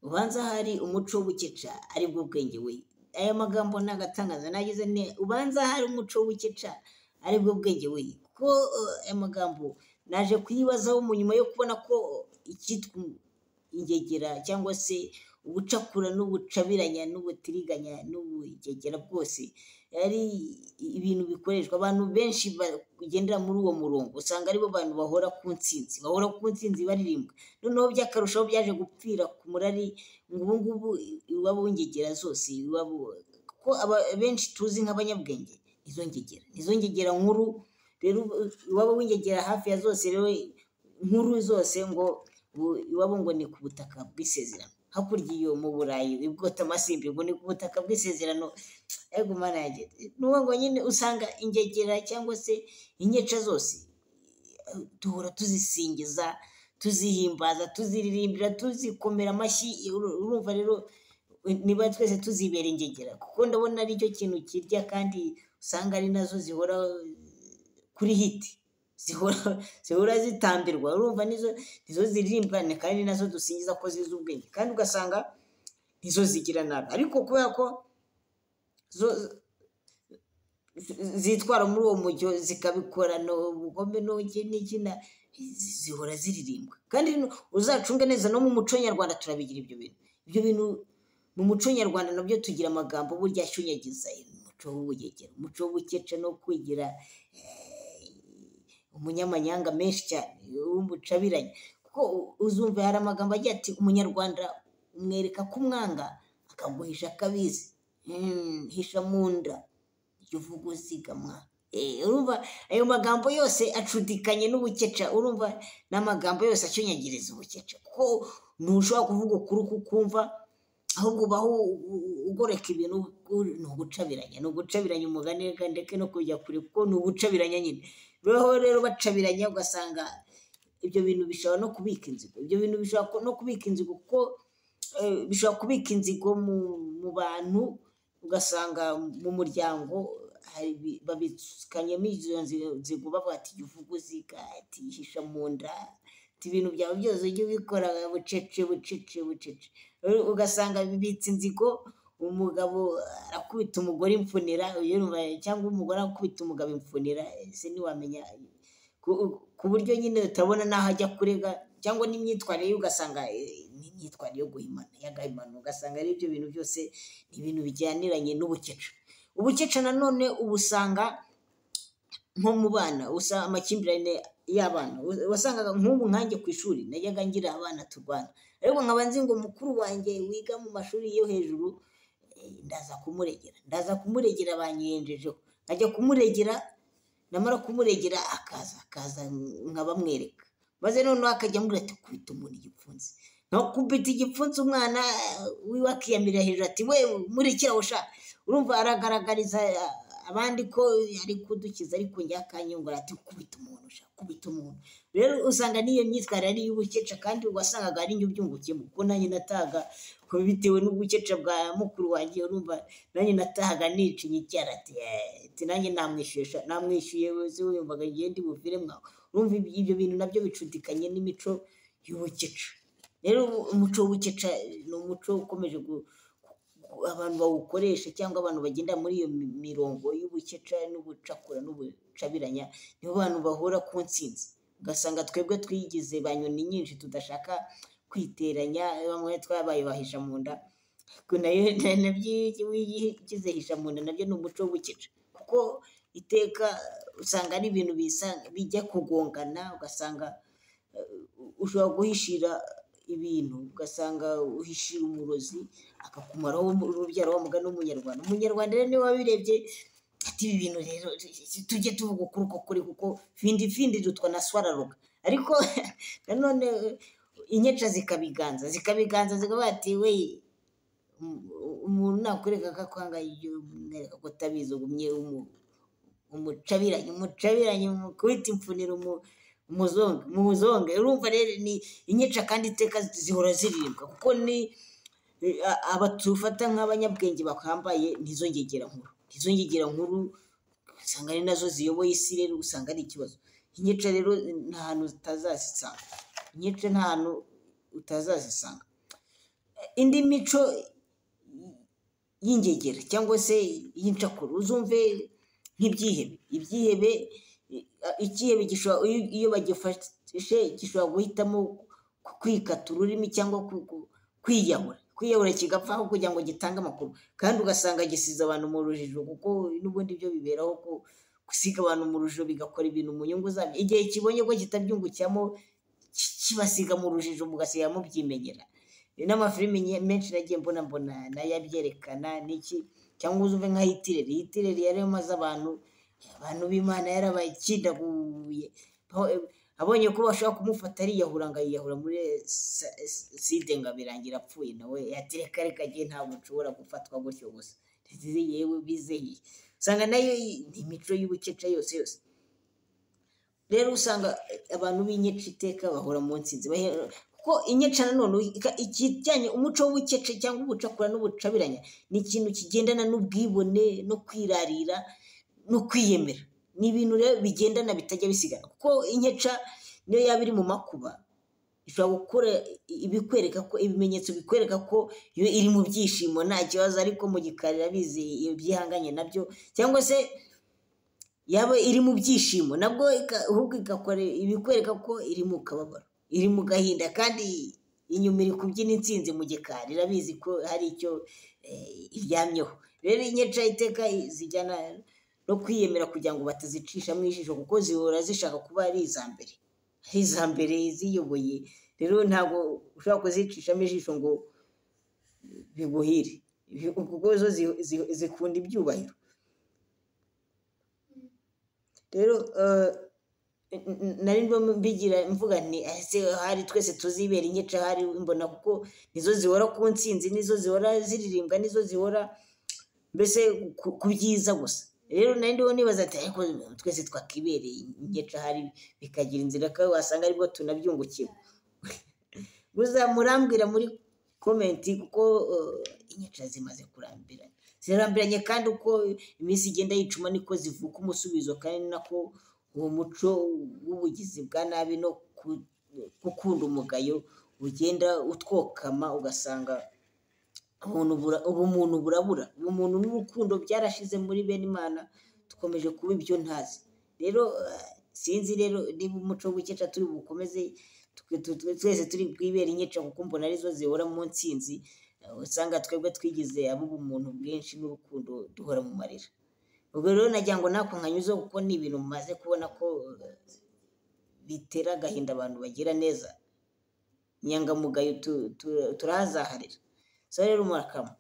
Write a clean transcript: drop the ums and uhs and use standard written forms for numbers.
Ubanza hari umuco w'ubukeca aribwo bwenge we. Aya magambo ni agatangaza nagize nti ubanza hari umuco w'ubukeca aribwo bwenge we, kuko aya magambo naje kuyibazaho mu nyuma yo kubona ko icyitwa ingegera cyangwa se ubucakura n'ubucabiranya n'ubutiriganya n'ubugegera bwose ari ibintu bikoreshwa abantu benshi bagendera muri uwo murongo, usanga aribo bantu bahora ku ntsinzi, bahora ku ntsinzi baririmbwa. Noneho by'akarushaho byaje gupfira ku murari ngo ubu ngubu iwabo w'ingegera zose, iwabo kuko benshi tuzi nk'abanyabwenge nizo ngegera, nizo ngegera nkuru. Rero iwabo w'ingegera hafi ya zose rero nkuru zose ngo iwabo ngo ni ku butaka bw'isezerano, hakurya iyo mu Burayi i Bwotamasimbi ngo ni ku butaka bw'isezerano. Ego Mana yanjye, ni ukuvuga ngo nyine usanga ingegera cyangwa se inkeca zose duhora tuzisingiza, tuzihimbaza, tuziririmbira, tuzikomera amashyi. Urumva rero niba twese tuzibera ingegera, kuko ndabona aricyo kintu kirya kandi usanga ari nazo zihora kuri hiti, zihora zitambirwa. Urumva nizo ziririmbwa kandi nazo dusingiza ko zizi ubwenge, kandi ugasanga nizo zigira nabi, ariko kubera ko zo zitwara muri uwo mujyo zikabikorana ubugome n'iki zihora ziririmbwa. Kandi uzacunge neza no mu muco nyarwanda turabigira ibyo bintu, ibyo bintu mu muco nyarwanda nabyo tugira amagambo burya ashunyagiza umuco w'ubugegera, umuco w'ubukeca no kwigira umunyamanyanga menshi cyane w'umucabiranya, kuko uzumva hari amagambo agira ati umunyarwanda umwereka ko umwanga akaguhisha akabizi, hisha mu nda jya uvuga uzigamwa. Urumva ayo magambo yose acudikanye n'ubukeca, urumva ni amagambo yose acunyagiriza ubukeca, kuko ntushobora kuvuga ukuri kukumva, ahubwo ubaho ugoreka ibintu. Ni ugucabiranya, ni ugucabiranya umugani, reka ndeke no kujya kure kuko ni ugucabiranya nyine. Rero rero bacabiranya ugasanga ibyo bintu bishobora no kubika inzigo, ibyo bintu bishobora no kubika inzigo kuko bishobora kubika inzigo mu bantu, ugasanga mu muryango babikanyemo izo nzigo bavuga ati jya uvuga uziga, ati hisha mu nda, ati ibintu byawe byose ujye ubikora bucece bucece bucece. Ugasanga bibitse inzigo, umugabo arakubita umugore imfunira, cyangwa umugore arakubita umugabo imfunira, ese ntiwamenya ku buryo nyine utabona n'aho ajya kurega, cyangwa n'imyitwarire ye ugasanga ni imyitwarire yo guhimana, y'agahimano, ugasanga ari ibyo bintu byose ni ibintu bijyaniranye n'ubukeca. Ubukeca nanone ubusanga nko mu bana, amakimbirane y'abana, wasangaga nk'ubu nkanjye ku ishuri najyaga ngira abana turwana, ariko nkaba nzi ngo mukuru wanjye wiga mu mashuri yo hejuru ndaza kumuregera, ndaza kumuregera banyiyenjejeho, nkajya kumuregera, namara kumuregera akaza nkabamwereka, maze noneho akajya ambwira ati kubita umuntu igipfunsi, nkakubita igipfunsi umwana wiwe akiyamirira hejuru ati we murekere aho sha. Urumva aragaragariza abandi ko ari kudukiza, ariko njye akanyongora ati kubita umuntu sha, kubita umuntu. Rero usanga n'iyo myitwarire ari iy'ubukeca, kandi wasangaga ari njye ubyungukiyemo, kuko nanjye natahaga bitewe n'ubukeca bwa mukuru wanjye, urumva nanjye natahaga nicinya icyara ati nanjye namwishyuye, namwishyuye wese wumvaga ngiye ndi buvire mwaho. Urumva ibyo bintu nabyo bicudikanye n'imico y'ubukeca. Rero umuco w'ubukeca ni umuco ukomeje abantu bawukoresha cyangwa abantu bagenda muri iyo mirongo y'ubukeca n'ubucakura n'ubucabiranya, nibo bantu bahura ku ntsinzi. Ugasanga twebwe twigize ba nyoni nyinshi tudashaka kwiteranya, bamwe twabaye bahisha mu nda, nabyo wigize hisha mu nda nabyo ni umuco w'ubukeca, kuko iteka usanga ari ibintu bijya kugongana, ugasanga ushobora guhishira ibintu, ugasanga uhishira umurozi akakumaraho urubyaro, wa mugani w'umunyarwanda. Umunyarwanda rero niwe wabirebye ati ibi bintu rero tujye tuvuga ukuri uko kuri, kuko findi findi irutwa na swararuga. Ariko nanone inkeca zikabiganza, zikavuga ati we umuntu nakwereka ko akwanga umwereka ko utabizi, ugumye umucabiranye, umucabiranye, umukubita imfunira, umuzonge. Urumva rero ni inkeca kandi iteka zihora ziririmbwa, kuko ni aba tufata nk'abanyabwenge bahambaye nizo ngegera nkuru, nizo ngegera nkuru usanga ari nazo ziyoboye isi. Rero usanga ari ikibazo. Inkeca rero nta hantu utazazisanga, inkeca nta hantu utazazisanga. Indi mico y'ingegera cyangwa se y'incakura, uzumve nk'ibyihebe. Ibyihebe, ikihebe gishobora, iyo bagifashe gishobora guhitamo kwikata ururimi cyangwa kwiyahura, kigapfa aho kugira ngo gitange amakuru, kandi ugasanga gisize abantu mu rujijo, kuko n'ubundi byo biberaho gusiga abantu mu rujijo, bigakora ibintu mu nyungu zabyo. Igihe kibonye ko kitabyungukiramo, kibasiga mu rujijo, mugasiga mubyimenyera. N'amafilimi menshi nagiye mbona nayo abyerekana n'iki. Cyangwa uzumve nka Hitireri. Hitireri yari amaze abantu b'Imana yarabakindaguye, abonye ko bashobora kumufata ariyahura, ngo yiyahura muri side, ngo birangira apfuye. Nawe ati reka reka, njye ntabwo nshobora gufatwa gutyo gusa, yewe bizeye. Usanga nayo ni imico y'ubukeca yose yose. Rero usanga abantu b'inyeca iteka bahora mu nsinzi, kuko inyeca nanone ikijyanye umuco w'ubukece cyangwa ubucakura n'ubucabiranya ni ikintu kigendana n'ubwibone no kwirarira no kwiyemera. Ni ibintu rero bigendana, bitajya bisigana, kuko inkeca niyo yaba iri mu makuba ishobora gukora ibikwereka ko, ibimenyetso bikwereka ko iyo iri mu byishimo nta kibazo, ariko mu gikari irabizi ibyihanganye nabyo. Cyangwa se yaba iri mu byishimo nabwo ahubwo igakora ibikwereka ko iri mu kababaro, iri mu gahinda, kandi inyuma iri kubyina intsinzi, mu gikari irabizi ko hari icyo iryamyeho. Rero inkeca iteka zijyana no kwiyemera kugira ngo batazicishamo ijisho, kuko zihora zishaka kuba ari iza mbere, ari iza mbere ziyoboye. Rero ntabwo ushobora kuzicishamo ijisho ngo biguhire, kuko zo zikunda ibyubahiro. Rero nari mbigira mvuga nti ese hari twese tuzibera inkeca hari mbona, kuko nizo zihora ku ntsinzi, nizo zihora ziririmbwa, nizo zihora mbese ku byiza gusa. Rero nari ndiho nibaza ati ariko twese twakibereye inkeca hari bikagira inzira, ko wasanga aribwo tunabyungukiwe. Gusa murambwira muri komenti, kuko inkeca zimaze kurambirana, zirarambiranye, kandi uko iminsi igenda yicuma niko zivuka umusubizo, kandi ni nako uwo muco w'ubugizi bwa nabi no gukunda umugayo ugenda utwokama, ugasanga ubumuntu burabura, ubumuntu n'urukundo byarashize muri bene Imana, dukomeje kuba ibyo ntazi. Rero sinzi rero niba umuco w'ubukeca turi bukomeze twese turi bwibere inkeca, kuko mbona arizo zihora mu ntsinzi. Usanga twebwe twigize ab'ubumuntu bwinshi n'urukundo duhora mu marira. Ubwo rero nagira ngo nako nkanyuzeho, kuko ni ibintu mumaze kubona ko bitera agahinda abantu bagira neza, inyangamugayo turahazaharira. So rero murakama.